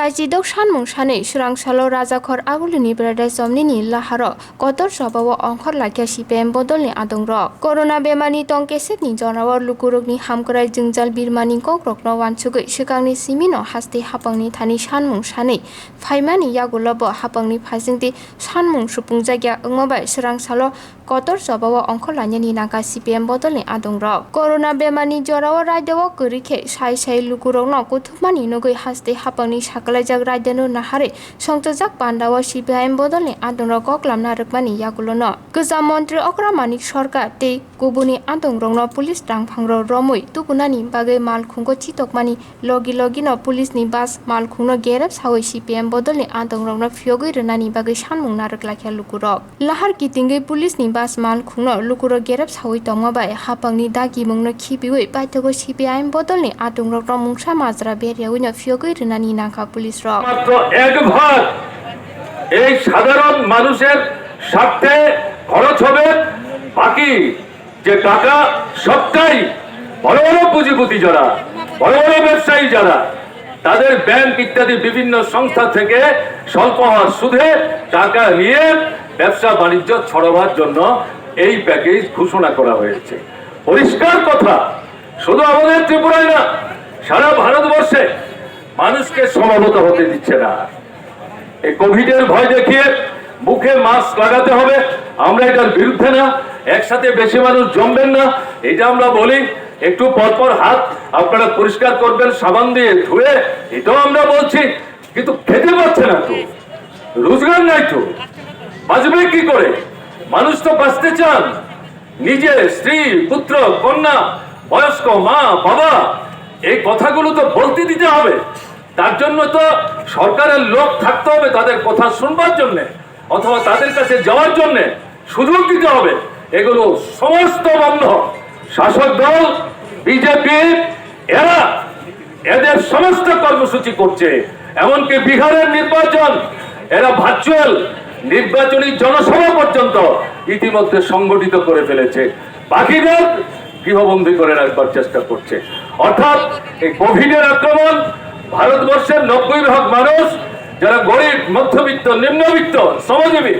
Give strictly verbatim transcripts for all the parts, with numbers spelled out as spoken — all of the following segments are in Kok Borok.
Kaijidok sanmung sanwi swrang salo Rajakhor Agulini Brothers Chomnini laharo kotor chobao ongkhor laikha C P I M bodolni adongrok. Corona bemarni tong kesekni jorao lukurokni hamkrai jwngjal birmani kokrokno uansugwi swkangni simino haste hapangni thani sanmung sanwi phaimani yagulo bo hapangni phaisingtwi sanmung supungjakya wngma bai swrang salo kotor chobao ongkhor lainani nangkha C P I M bodolni adongrok. Corona bemarni jorao raidao kwrwi khe sai sai lukurokno kuthumani nugwi haste hapangni sakalaijak raidano naharwi songchajak pandao C P I M bodolni adongrok koklamna rwkmani yagulono kwcham montri Okra Manik Sarkar tei kubuni adongrokno police rangphangrok romwi tubunani bagwi malkhungo chitokmani logi logino police ni bus malkhungno gerep sawi C P I M bodolni adongrokno phiyogwi rwnani bagwi sanmung narwk laikha lukurok. Lahar kitingwi police ni bus malkhungno lukurok gerep sawi tongma bai hapangni dagimungno khibiwi paithago C P I M bodolni adongrokno mungsa majra beryawino phiyogwi rwnani nangkha police rok. মাত্র এক ভাগ এই সাধারণ মানুষের স্বার্থে খরচ হবে, বাকি যে টাকা সবটাই বড় বড় পুঁজিপতি যারা, বড় বড় ব্যবসায়ী যারা, তাদের ব্যাংক ইত্যাদি বিভিন্ন সংস্থা থেকে স্বল্প হওয়ার সুদে টাকা নিয়ে ব্যবসা বাণিজ্য ছড়াবার জন্য এই প্যাকেজ ঘোষণা করা হয়েছে। পরিষ্কার কথা, শুধু আমাদের ত্রিপুরায় না, সারা ভারতবর্ষে মানুষকে সমবেত হতে দিচ্ছে না। এই কোভিডের ভয় দেখিয়ে মুখে মাস্ক লাগাতে হবে, আমরা এটার বিরুদ্ধে না। একসাথে বেশি মানুষ জমবেন না, এটা আমরা বলি। একটু পরপর হাত আপনারা পরিষ্কার করবেন সাবান দিয়ে ধুয়ে, এটাও আমরা বলছি। কিন্তু খেতে পাচ্ছে না তো, রোজগার নাই তো, বাঁচবে কি করে? মানুষ তো বাঁচতে চান, নিজে, স্ত্রী, পুত্র, কন্যা, বয়স্ক মা, বাবা, এই কথাগুলো তো বলতে দিতে হবে। তার জন্য তো সরকারের লোক থাকতে হবে তাদের কথা শুনবার জন্য, অথবা তাদের কাছে যাওয়ার জন্য সুযোগ দিতে হবে। এগুলো সমস্ত বন্ধ। শাসক দল বিজেপি, এরা এদের সমস্ত কর্মসূচি করছে। এমনকি বিহারের নির্বাচন এরা ভার্চুয়াল নির্বাচনী জনসভা পর্যন্ত ইতিমধ্যে সংগঠিত করে ফেলেছে। বাকিদের গৃহবন্দী করে রাখবার চেষ্টা করছে। অর্থাৎ এই কোভিডের আক্রমণ, ভারতবর্ষের নব্বই ভাগ মানুষ যারা গরিব, মধ্যবিত্ত, নিম্নবিত্ত, শ্রমজীবী,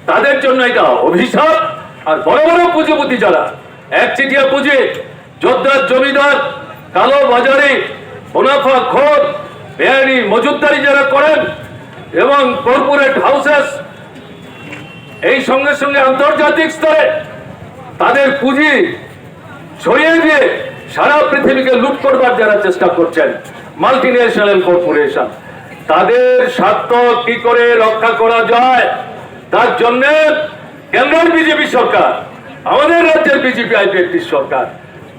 তাদের জন্য এটা অভিশাপ। আর বড় বড় পুঁজিপতি যারা, একচেটিয়া পুঁজি, জোরদার জমিদার, কালো বাজারি, মুনাফা খোর, বেআইনি মজুতদারি যারা করেন এবং কর্পোরেট হাউসেস, এই সঙ্গে সঙ্গে আন্তর্জাতিক স্তরে তাদের পুঁজি ছড়িয়ে দিয়ে সারা পৃথিবীকে লুট করবার যারা চেষ্টা করছেন, মাল্টিন্যাশনাল কর্পোরেশন, তাদের স্বার্থ কি করে রক্ষা করা যায়, তার জন্য কেন্দ্রের বিজেপি সরকার, আমাদের রাজ্যের বিজেপি আইপিএফটি সরকার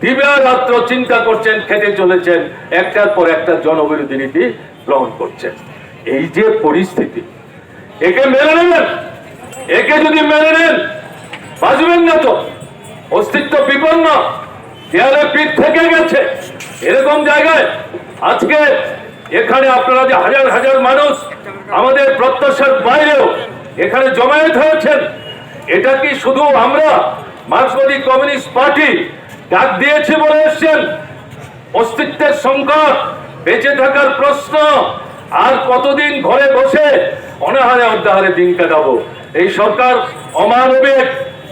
দিবারাত্র চিন্তা করছেন, খেটে চলেছেন, একটার পর একটা জনবিরোধী নীতি গ্রহণ করছেন। এই যে পরিস্থিতি, একে মেনে নেবেন, একে যদি মেনে নেন, বাঁচবেন না তো, অস্তিত্ব বিপন্ন, দেয়ালে পিঠ থেকে গেছে। এরকম জায়গায় আজকে এখানে আপনারা যে হাজার হাজার মানুষ আমাদের প্রত্যাশার বাইরেও এখানে জমায়েত হয়েছেন, এটা কি শুধু আমরা মার্ক্সবাদী কমিউনিস্ট পার্টি ডাক দিয়েছি বলে এসছেন? অস্তিত্বের সংকট, বেঁচে থাকার প্রশ্ন, আর কতদিন ঘরে বসে অনাহারে অর্ধাহারে দিন কাটাবো? এই সরকার অমানবিক,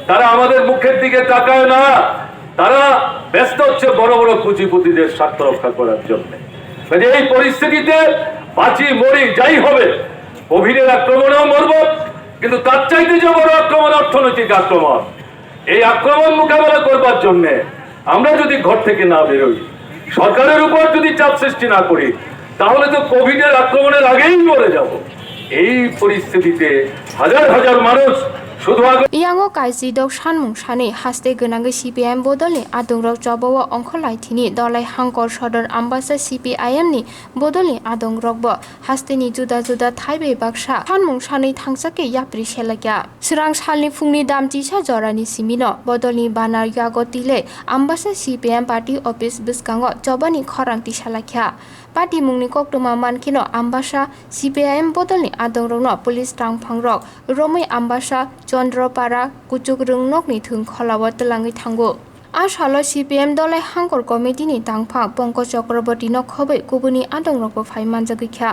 তারা আমাদের মুখের দিকে তাকায় না, তারা ব্যস্ত হচ্ছে বড় বড় পুঁজিপতিদের স্বার্থ রক্ষা করার জন্য। কাজে এই পরিস্থিতিতে বাঁচি মরি যাই হবে, কোভিডের আক্রমণেও মরব, কিন্তু তার চাইতে যে বড় আক্রমণ অর্থনৈতিক আক্রমণ। এই আক্রমণ মোকাবেলা করবার জন্য আমরা যদি ঘর থেকে না বেরোই, সরকারের উপর যদি চাপ সৃষ্টি না করি, তাহলে তো কোভিডের আক্রমণের আগেই মরে যাব। এই পরিস্থিতিতে হাজার হাজার মানুষ শুধু আগ- Yango kaijidok sanmung sanwi haste gwnangwi C P I M bodolni adongrok chobao ongkhor laithini Dolai Hangkor Sodor Ambasa C P I M ni bodolni adongrokbo hasteni juda juda thai bai baksa sanmung sanwi thangsa khe yapri selaikha. Swrang salni phungni dam chisa jorani simino bodolni banner yago tile Ambasa C P M party office bwskango chobani khorang tisalaikha. Party mungni koktwma mankheno Ambasa C P I M bodolni adongrokno police rangphangrok romwi Ambasa Chandra Para kuchuk rwngnokni thwng kholao twlangwi thango. A salo C P M Dolai Hangkor Committee ni tangphang Pankaj Chakraborty no khobwi kubuni adongrokbo phai manjagwi kha.